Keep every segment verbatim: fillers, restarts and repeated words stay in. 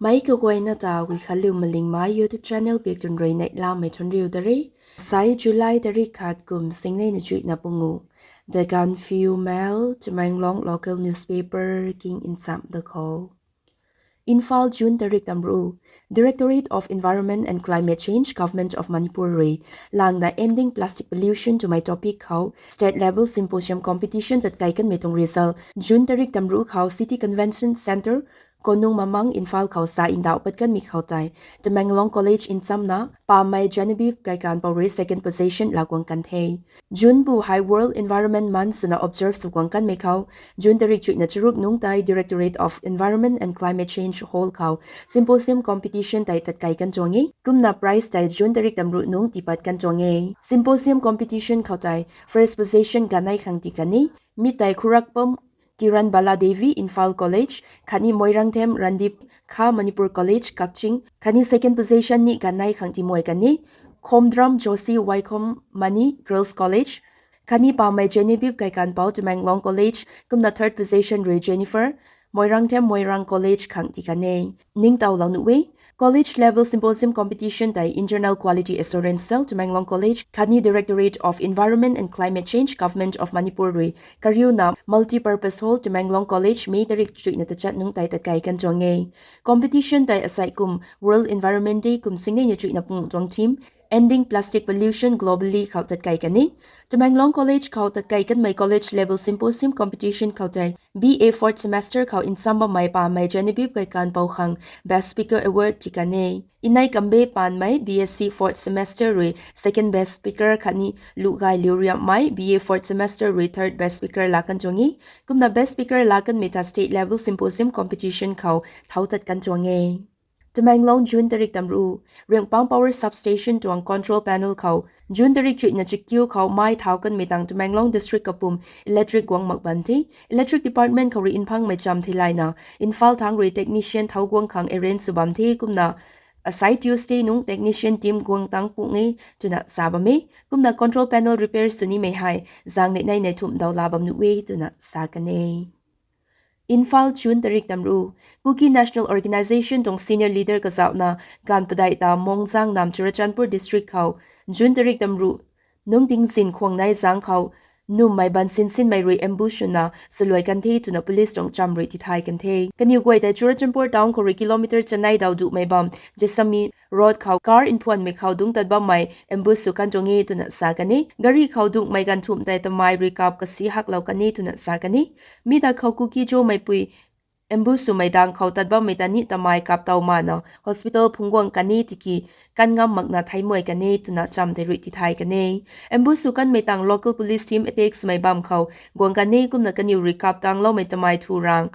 Meic kaguayna ta Guikhanliu Malingmei YouTube channel biak tun rui neihlamei thuanriu da re. Sai July tarik khat kum singnei na chuihna pungu. The Gaanphiu Mail, Tamenglong local newspaper king nchamh da khou. Imphal, June tarik tamru. Directorate of Environment and Climate Change, Government of Manipur rui langna Ending Plastic Pollution twmei topic khou state level symposium competition tatkai kanmei tuang result June tarik tamru khou City Convention Centre, Konung Mamang, Imphal khou sa ndauh pat kanmei khou tei Tamenglong College nchamna Pamei Genevieve Gaikanpou rui second position laa guang kan the. June bu hei World Environment Month swna observe sw guang kanmei khou, June tarik chuihna charuk nungc tei Directorate of Environment and Climate Change Hall khou symposium competition tei tatkai kan tuang e. Kumna prize tei June tarik tamru nungc tiipat kan tuang e. Symposium competition khou tei first position ganei khang tii kan e. Mi tei Khurakpam Kiran Bala Devi, Imphal College, khatni Moirangthem Randip Kha, Manipur College, Kakching, khatni second position ni ganei khang tiimui kan e. Khomdram Joshi Waikhom Mani, Girls College, khatni Pamei Genevieve Gaikanpou, Tamenglong College, kumna third position rui Jennifer, Moirangthem Moirang College khang tii kan e. Ningtowlou nuh e. College level symposium competition tei Internal Quality Assurance Cell, Tamenglong College, khatni Directorate of Environment and Climate Change, Government of Manipur rui kariuna Multipurpose Hall, Tamenglong College, May tarik chuihna tachat nungc tei tatkai kan tuang e. Competition tei asei kum World Environment Day kum singnei na chuihna pungu tuang theme Ending Plastic Pollution Globally khou tatkai kan e. Tamenglong College khou tatkai kanmei college level symposium competition khou tei B A fourth semester khou nchambammei Pamei Genevieve Gaikanpou khang Best Speaker Award tii kan e. Inei Kambe Panmei, B S C fourth semester rui second best speaker khatni Luhgai Liuriammei, B A fourth semester rui third best speaker laa kan tuang e. Kumna best speaker laa kanmei ta state level symposium competition khou thau tat kan tuang e. Tamenglong, June tarik tamru. Ringhpang Power Substation tuang control panel khou June tarik chuihna chakiu khou mei thau kanmei tang Tamenglong district kapum electric guang mak bam the. Electric department khou rui mphangmei cham theilayna Imphal thangc rui technician thau guang khang arrange sw bam the. Kumna asei Tuesday nungc technician team guang tang pung e twna sa bam e. Kumna control panel repair sw nimei hei zaeng neih nei neih thumh daw laa bam nuh e twna sa kan e. Imphal, June tarik tamru. Kuki National Organisation tuang senior leader kazauhna gaanv padeih ta Mongzang nam Churachandpur district khou June tarik tamru nungc tingzin khwang nei zaeng khou nummei ban sinsinmei rui ambush swna saluai kan the twna police tuang cham rui tithay kan the. Kaniw guay tei Churachandpur town khou rui kilometer chanei daw duhmei bam Jessami road khou car mphuanmei khou dungc tat bammei ambush sw kan tuang e twna sa kan e. Gari khou dungcmei ganv thumh tei tamei rui kap kasi haklou kan e twna sa kan e. Mi ta khou Kuki-Zo meipui ambush swmei dang khou tat bammei ta ni tamei kap tow mana hospital phungc guang kan e tiki kan ngam makna theihmei kan e twna cham tei rui tithay kan e. Ambush sw kanmei tang local police team attack swmei bam khou guang kan e kumna kaniw rui kap tangloumei tamei thu rang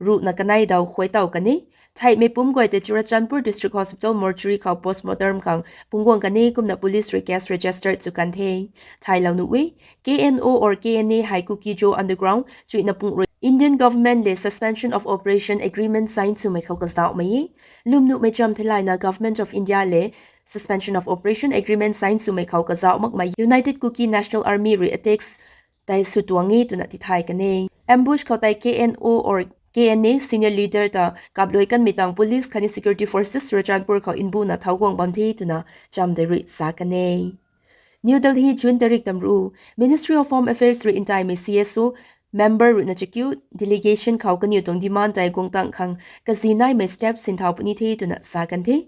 ruhna kanei daw khuay tow kan e. Theihmei pumc guay tei Churachandpur District Hospital mortuary khou postmortem khang phungc guang kan e kumna police rui case registered sw kan the. Thaylou nuh e, K N O or K N A hei Kuki-Zo underground chuihna pung rui Indian government le Suspension of Operation agreement sign swmei khou kazauhmei e. Lwm nuhmei cham theilayna Government of India le Suspension of Operation agreement sign swmei khou kazauh makmei United Kuki National Army rui attacks tei sw tuang e twna tithay kan e. Ambush khou tei K N O or K N A senior leader ta kapluai kanmei tang police khatni security forces Churachandpur khou mbuna thau guang bam the twna cham tei rui sa kan e. New Delhi, June tarik tamru. Ministry of Home Affairs rui ntaimei C S O member ruhna chakiu delegation khou kaniw tuang demand tei guang tang khang kazi naimei step sinthau puni the twna sa kan the.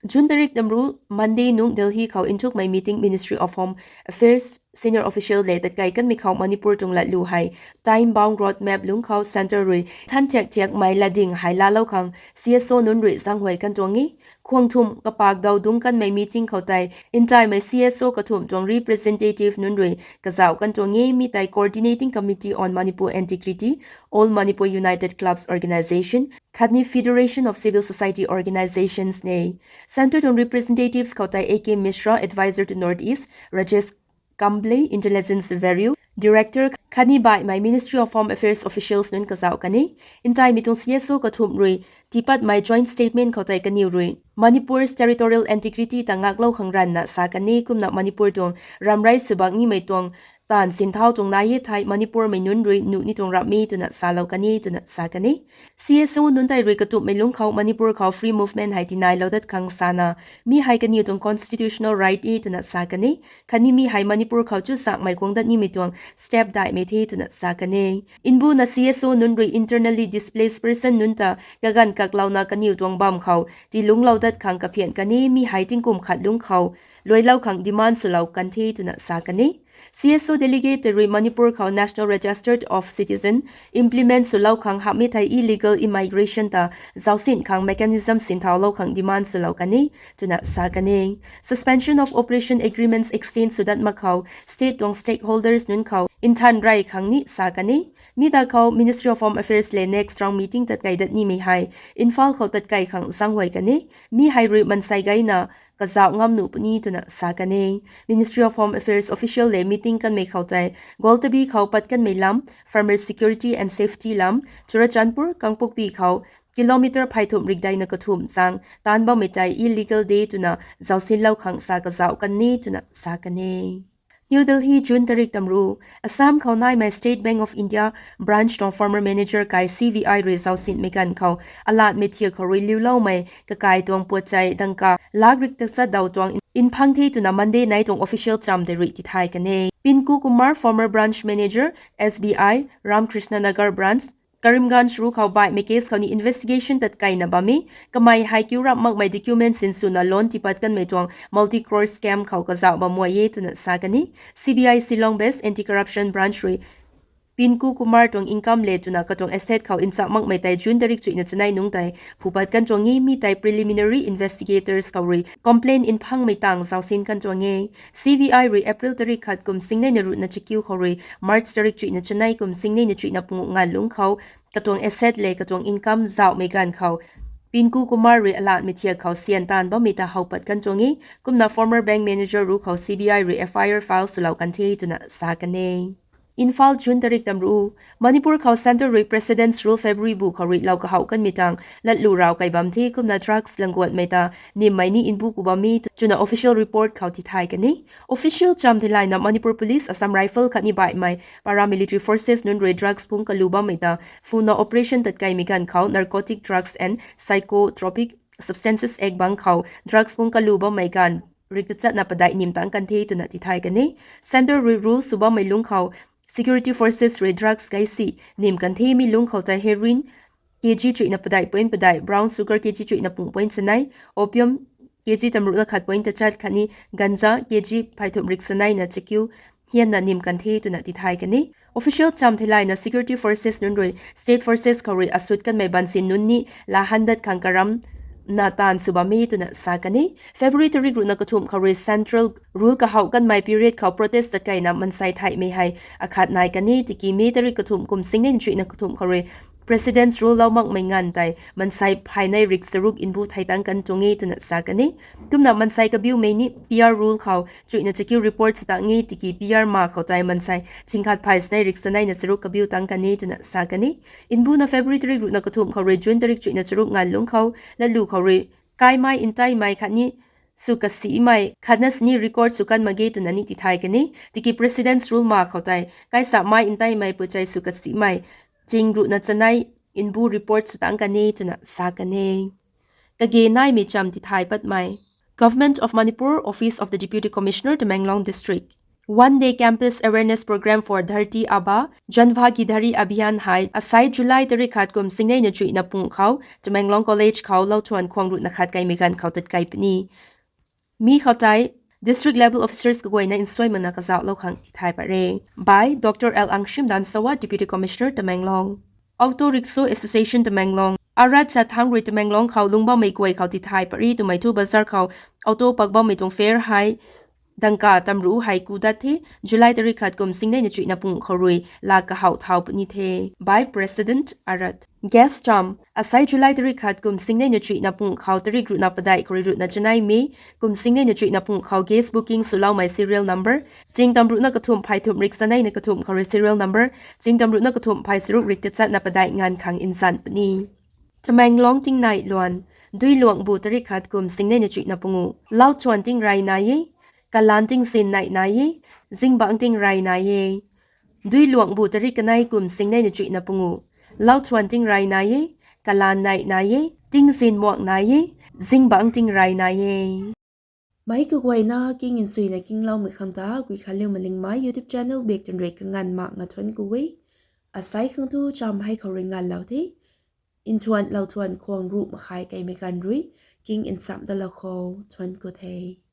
June tarik tamru, Monday nungc Delhi khou nthukmei meeting Ministry of Home Affairs senior official le tatkai kanmei khou Manipur tuang latlu hei time bound road map lungc khou centre rui than thiak thiakmei latding hei laalou khang C S O nunc rui zaenghuay kan tuang e. Khwang thumh kapak daw dungc kanmei meeting khou tei ntaimei C S O kathumh tuang representative nunc rui kazauh kan tuang e. Mi tei Coordinating Committee on Manipur Integrity, All Manipur United Clubs Organisation khatni Federation of Civil Society Organisations ne. Centre tuang representatives khou tei A K Mishra, Advisor to North East, Rajesh Kamble, Intelligence Bureau Director khatni baihmei Ministry of Home Affairs officials nunc kazauh kan e. Ntaimei tuang C S O kathumh rui tiipatmei joint statement khou tei kaniw rui Manipur's territorial integrity ta ngaklou khang ranvna sa kan e kumna Manipur tuang ramrei swbak nimei tuang taanv sinthau tuang nai e thei Manipurmei nunc rui nuh ni tuang rap e twna salou kan e twna sa kan e. C S O nunc tei rui katumhmei lungc khou Manipur khou free movement hei tinailou dat khang sana, mi hei kaniw tuang constitutional right e twna sa kan e. Khatni mi hei Manipur khou chuzaenghmei guang dat nimei tuang step daihmei the twna sa kan e. Mbuna C S O nunc rui internally displaced person nunc ta kaganv kaklouna kaniw tuang bam khou tilungclou dat khang kaphian kan e, mi hei tingkum khat lungc khou luailou khang demand swlou kan the twna sa kan e. C S O delegate rui Manipur khou National Register of Citizen implement swlou khang hamhmei thei illegal immigration ta zaucsin khang mechanism sinthaulou khang demand swlou kan e twna sa kan e. Suspension of Operation agreements extend sw dat mak khou state tuang stakeholders nunc khou nthan rey khang ni sa kan e. Mi ta khou Ministry of Home Affairs le next round meeting tatkei dat nimei hei Imphal khou tatkei khang zaenghuay kan e. Mi hei rui mansei gayna kazauh ngam nuh puni twna sa kan e. Ministry of Home Affairs official le meeting kanmei khou tei Gwaltabi khou pat kanmei lam, farmer security and safety lam, Churachandpur, Kangpokpi khou kilometer pheythumh rikdeina kathumh chang taanv bammei tei illegal de twna zaucsinlou khang sa kazauh kan e twna sa kan e. New Delhi, June tarik tamru. Assam khou naimei State Bank of India branch tuang former manager kai C B I rui zaucsinmei ganv khou alatmei thiak khou rui liuloumei kakai tuang puatchei dangka lak rik takchat daw tuang nphang the twna Monday nai tuang official cham tei rui tithay kan e. Pinku Kumar, former branch manager, S B I, Ramkrishna Nagar branch, Karimganj ru khou baihmei case khou ni investigation tatkeina bam e. Kamei hei kiu rap makmei document sinswna loan tipat kanmei tuang multi-crore scam khou kazauh bam e twna sa kan e. C B I Shillong based anti-corruption branch rui Pinku Kumar tuang income le twna katuang asset khou ncham makmei tei June tarik chuihna chanei nungc tei phupat kan tuang e. Mi tei preliminary investigators khou rui complaint nphangmei tang zaucsin kan tuang e. C B I rui April tarik khat kum singneina ruhna chakiu khou rui March tarik chuihna chanei kum singneina chuihna pungu nganv lungc khou katuang asset le katuang income zauhmei ganv khou Pinku Kumar rui alatmei thiak khou syan taanv bammei ta howpat kan tuang e. Kumna former bank manager ru khou C B I rui F I R file swlou kan the twna sa kan e. Imphal, June tarik tamru. Manipur khou Centre rui President's Rule February bu khou rui lou kahouh kanmei tang latlu raw kai bam the. Kumna drugs langguatmei ta nimmei ni nbu ku bam e twna official report khou tithay kan e. Official cham theilayna Manipur Police, Assam Rifle khatni baihmei paramilitary forces nunc rui drugs phung kalu bammei ta phuna operation tatkeimei ganv khou Narcotic Drugs and Psychotropic Substances Act bang khou drugs phung kalu bammei ganv rik tachatna padeih nim tang kan the twna tithay kan e. Centre rui rule sw bammei lungc khou security forces rui drugs gay si nim kan the. Mi lungc khou tei heroin K G chuihna padeih point padeih, brown sugar K G chuihna pung point chanei, opium K G tamruhna khat point tachat khatni ganja K G pheythumh rik chaneina chakiu hianna nim kan the twna tithay kan e. Official cham theilayna security forces nunc rui state forces khou rui asut kanmei bansin nunc ni lahan dat khang karamna taanv sw bam e twna sa kan e. February tarik ruhna kathumh khou rui central rule kahouh kanmei period khou protest tatkeina mansei theihmei hei akhat nai kan e. Tiki May tarik kathumh kum singneina chuihna kathumh khou rui President's Rule lou makmei nganv tei mansei phaynei rik charuk nbu thei tang kan tuang e twna sa kan e. Kumna mansei kabiumei ni P R rule khou chuihna chakiu report sw tang e. Tiki P R ma khou tei mansei chingkhat phay chanei rik chaneina charuk kabiu tang kan e twna sa kan e. Nbuna February tarik ruhna kathumh khou rui June tarik chuihna charuk nganv lungc khou latlu khou rui kaimei nteimei khatni sw kasimei khatna sini record sw kan mak ge twna ni tithay kan e. Tiki President's Rule ma khou tei kaisamei nteimei puchei sw kasimei ching ruhna chanei nbu report sw tang kan e twna sa kan e. Kage naimei cham tithay patmei. Government of Manipur, Office of the Deputy Commissioner, Tamenglong District. One day campus awareness program for Dharti Aaba Janbhagidari Abhiyan hei asai July tarik khat kum singneina chuihna pung khou Tamenglong College khou lou thuan khwang ruhna khat kaimei ganv khou tatkei puni. Mi khou tei district level officers kaguayna nsuai makna kazauhlou khang tithay pat re. By Doctor L Angshim Dansawa, Deputy Commissioner, Tamenglong. Auto Rickshaw Association Tamenglong, Arat Chathang rui Tamenglong khou lungc bammei guay khou tithay pat re. Twmei thu bazar khou auto pak bammei tuang fare hei dangka tamru hei ku dat the. July tarik khat kum singneina chuihna pung khou rui lak kahouh thau puni the. By President Arat. Guest cham. Asai July tarik khat kum singneina chuihna pung khou tarik ruhna padeih khou rui ruhna chanei May kum singneina chuihna pung khou guest booking swloumei serial number ching tamruhna kathumh phey thumh rik chaneina kathumh khou rui serial number ching tamruhna kathumh phey charuk rik tachatna padeih nganv khang nzan puni. Tamenglong tingnai luan. Duiluangbu tarik khat kum singneina chuihna pungu lou thuan tingrey nai e. Kalaan tingzin neih nai e, zingbangc ting rey nai e. Duiluangbu tarik kanei kum singneina chuihna pungu. Lauthuan ting rey nai e, kalaan neih nai e, tingzin muang nai e, zingbangc ting rey nai e. Meic kaguayna king nchuina kingloumei khang ta Guikhanliu Malingmei YouTube channel bak twn rui kanganv makna thuanc ku e. Asei khang tu cham hei khou rui nganvlou the. Nthuan lauthuan khwang ruh makhai keimei ganv rui king nchamh dalou khou thuanc ku the.